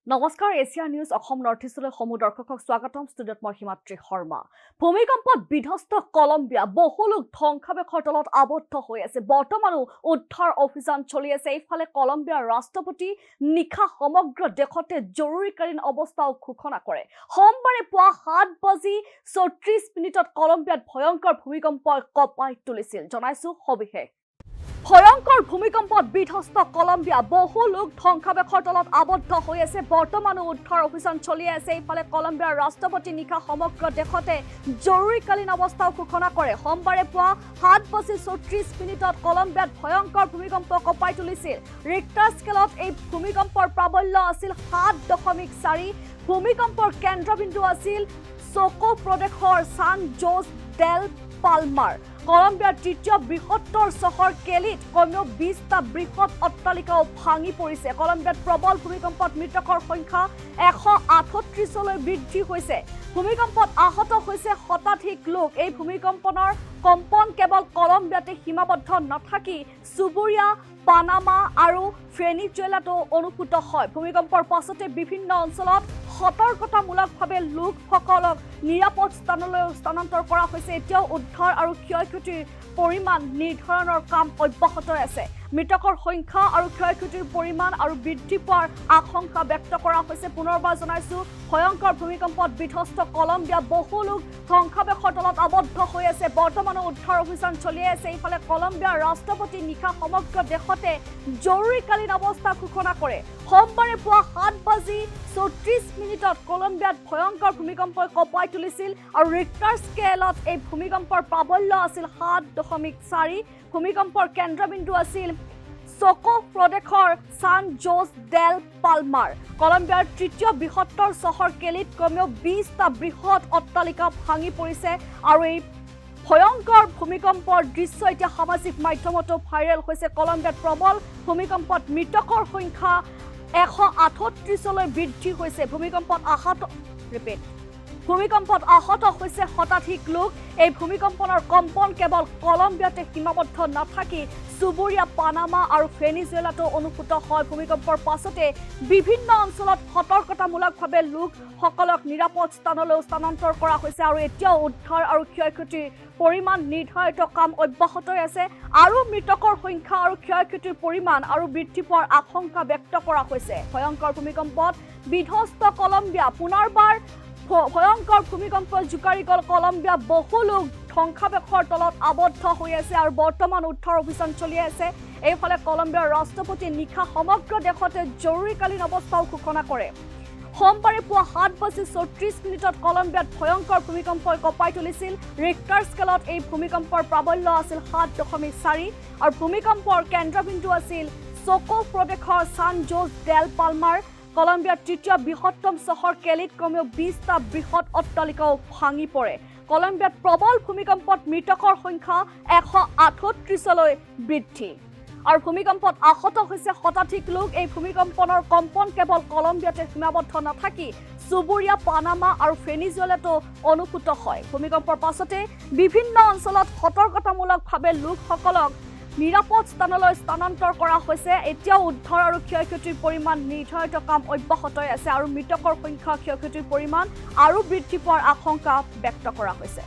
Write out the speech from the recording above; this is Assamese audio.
নমস্কাৰ, এছিয়া নিউজ অসম নৰ্থ ইষ্টলৈ সমূহ দৰ্শকক স্বাগতম। ষ্টুডিঅ'ত মই হিমাত্ৰী শৰ্মা। ভূমিকম্পত বিধ্বস্ত কলম্বিয়া, বহু লোক ধ্বংসাৱশেষৰ তলত আবদ্ধ হৈ আছে। বৰ্তমানো উদ্ধাৰ অভিযান চলি আছে। এইফালে কলম্বিয়াৰ ৰাষ্ট্ৰপতি নিশা সমগ্ৰ দেশতে জৰুৰীকালীন অৱস্থাও ঘোষণা কৰে। সোমবাৰে পুৱা 7 বাজি 34 মিনিটত কলম্বিয়াত ভয়ংকৰ ভূমিকম্পই কঁপাই তুলিছিল। জনাইছো সবিশেষ। ভয়ংকৰ ভূমিকম্পত বিধ্বস্ত কলম্বিয়া, বহু লোক ধ্বংসাৱশেষৰ তলত আবদ্ধ হৈ আছে। বৰ্তমানো উদ্ধাৰ অভিযান চলি আছে। ইফালে কলম্বিয়াৰ ৰাষ্ট্ৰপতি নিশা সমগ্ৰ দেশতে জৰুৰীকালীন অৱস্থাও ঘোষণা কৰে। সোমবাৰে পুৱা 7 বাজি 34 মিনিটত কলম্বিয়াত ভয়ংকৰ ভূমিকম্প কঁপাই তুলিছিল। ৰিক্টাৰ স্কেলত এই ভূমিকম্পৰ প্ৰাবল্য আছিল 7.4। ভূমিকম্পৰ কেন্দ্ৰবিন্দু আছিল চকো প্ৰদেশৰ ছান জোছ ডেল পালমাৰ। কলম্বিয়াৰ তৃতীয় বৃহত্তৰ চহৰ কেলিত কমেও 20টা বৃহৎ অট্টালিকাও ভাঙি পৰিছে। কলম্বিয়াত প্ৰবল ভূমিকম্পত মৃতকৰ সংখ্যা 138লৈ বৃদ্ধি হৈছে। ভূমিকম্পত আহত হৈছে শতাধিক লোক। এই ভূমিকম্পনৰ কম্পন কেৱল কলম্বিয়াতে সীমাবদ্ধ নাথাকি চুবুৰীয়া পানামা আৰু ভেনিজুৱেলাতো অনুভূত হয়। ভূমিকম্পৰ পাছতে বিভিন্ন অঞ্চলত সতৰ্কতামূলকভাৱে লোকসকলক নিৰাপদ স্থানলৈ স্থানান্তৰ কৰা হৈছে। এতিয়াও উদ্ধাৰ আৰু ক্ষয় ক্ষতিৰ পৰিমাণ নিৰ্ধাৰণৰ কাম অব্যাহত আছে। মৃতকৰ সংখ্যা আৰু ক্ষয় ক্ষতিৰ পৰিমাণ আৰু বৃদ্ধি পোৱাৰ আশংকা ব্যক্ত কৰা হৈছে। পুনৰবাৰ জনাইছো, ভয়ংকৰ ভূমিকম্পত বিধ্বস্ত কলম্বিয়া, বহু লোক ধ্বংসাৱশেষৰ তলত আবদ্ধ হৈ আছে। বৰ্তমানো উদ্ধাৰ অভিযান চলি আছে। ইফালে কলম্বিয়াৰ ৰাষ্ট্ৰপতি নিশা সমগ্ৰ দেশতে জৰুৰীকালীন অৱস্থা ঘোষণা কৰে। সোমবাৰে পুৱা 7 বাজি 34 মিনিটত কলম্বিয়াত ভয়ংকৰ ভূমিকম্পই কঁপাই তুলিছিল আৰু ৰিক্টাৰ স্কেলত এই ভূমিকম্পৰ প্ৰাবল্য আছিল 7.4। ভূমিকম্পৰ কেন্দ্ৰবিন্দু আছিল চকো প্ৰদেশৰ ছান জোছ ডেল পালমাৰ। কলম্বিয়াৰ তৃতীয় বৃহত্তৰ চহৰ কেলিত কমেও 20টা বৃহৎ অট্টালিকা ভাঙি পৰিছে আৰু এই ভয়ংকৰ ভূমিকম্পৰ দৃশ্য এতিয়া সামাজিক মাধ্যমতো ভাইৰেল হৈছে। কলম্বিয়াত প্ৰবল ভূমিকম্পত মৃতকৰ সংখ্যা 138লৈ বৃদ্ধি হৈছে। ভূমিকম্পত আহত, ৰিপিট, ভূমিকম্পত আহত হৈছে শতাধিক লোক। এই ভূমিকম্পনৰ কম্পন কেৱল কলম্বিয়াতে সীমাবদ্ধ নাথাকি চুবুৰীয়া পানামা আৰু ভেনিজুৱেলাতো অনুভূত হয়। ভূমিকম্পৰ পাছতে বিভিন্ন অঞ্চলত সতৰ্কতামূলকভাৱে লোকসকলক নিৰাপদ স্থানলৈ স্থানান্তৰ কৰা হৈছে আৰু এতিয়াও উদ্ধাৰ আৰু ক্ষয় ক্ষতিৰ পৰিমাণ নিৰ্ধাৰিত কাম অব্যাহত আছে আৰু মৃতকৰ সংখ্যা আৰু ক্ষয় ক্ষতিৰ পৰিমাণ আৰু বৃদ্ধি পোৱাৰ আশংকা ব্যক্ত কৰা হৈছে। ভয়ংকৰ ভূমিকম্পত বিধ্বস্ত কলম্বিয়া। পুনৰবাৰ ভয়ংকৰ ভূমিকম্পই জোকাৰি গ'ল কলম্বিয়া। বহু লোক ধ্বংসাৱশেষৰ তলত আবদ্ধ হৈ আছে আৰু বৰ্তমান উদ্ধাৰ অভিযান চলি আছে। এইফালে কলম্বিয়াৰ ৰাষ্ট্ৰপতিয়ে নিশা সমগ্ৰ দেশতে জৰুৰীকালীন অৱস্থাও ঘোষণা কৰে। সোমবাৰে পুৱা 7 বাজি 34 মিনিটত কলম্বিয়াত ভয়ংকৰ ভূমিকম্পই কঁপাই তুলিছিল। ৰিক্টাৰ স্কেলত এই ভূমিকম্পৰ প্ৰাবল্য আছিল 7.4 আৰু ভূমিকম্পৰ কেন্দ্ৰবিন্দু আছিল চকো প্ৰদেশৰ ছান জোছ ডেল পালমাৰ। কলম্বিয়াৰ তৃতীয় বৃহত্তম চহৰ কেলিত কমেও 20টা বৃহৎ অট্টালিকাও ভাঙি পৰে। কলম্বিয়াত প্ৰবল ভূমিকম্পত মৃতকৰ সংখ্যা 138লৈ বৃদ্ধি আৰু ভূমিকম্পত আহত হৈছে শতাধিক লোক। এই ভূমিকম্পনৰ কম্পন কেৱল কলম্বিয়াতে সীমাবদ্ধ নাথাকি চুবুৰীয়া পানামা আৰু ভেনিজুৱেলাতো অনুভূত হয়। ভূমিকম্পৰ পাছতে বিভিন্ন অঞ্চলত সতৰ্কতামূলকভাৱে লোকসকলক নিৰাপদ স্থানলৈ স্থানান্তৰ কৰা হৈছে। এতিয়াও উদ্ধাৰ আৰু ক্ষয় ক্ষতিৰ পৰিমাণ নিৰ্ধাৰিত কাম অব্যাহত আছে আৰু মৃতকৰ সংখ্যা, ক্ষয় ক্ষতিৰ পৰিমাণ আৰু বৃদ্ধি পোৱাৰ আশংকা ব্যক্ত কৰা হৈছে।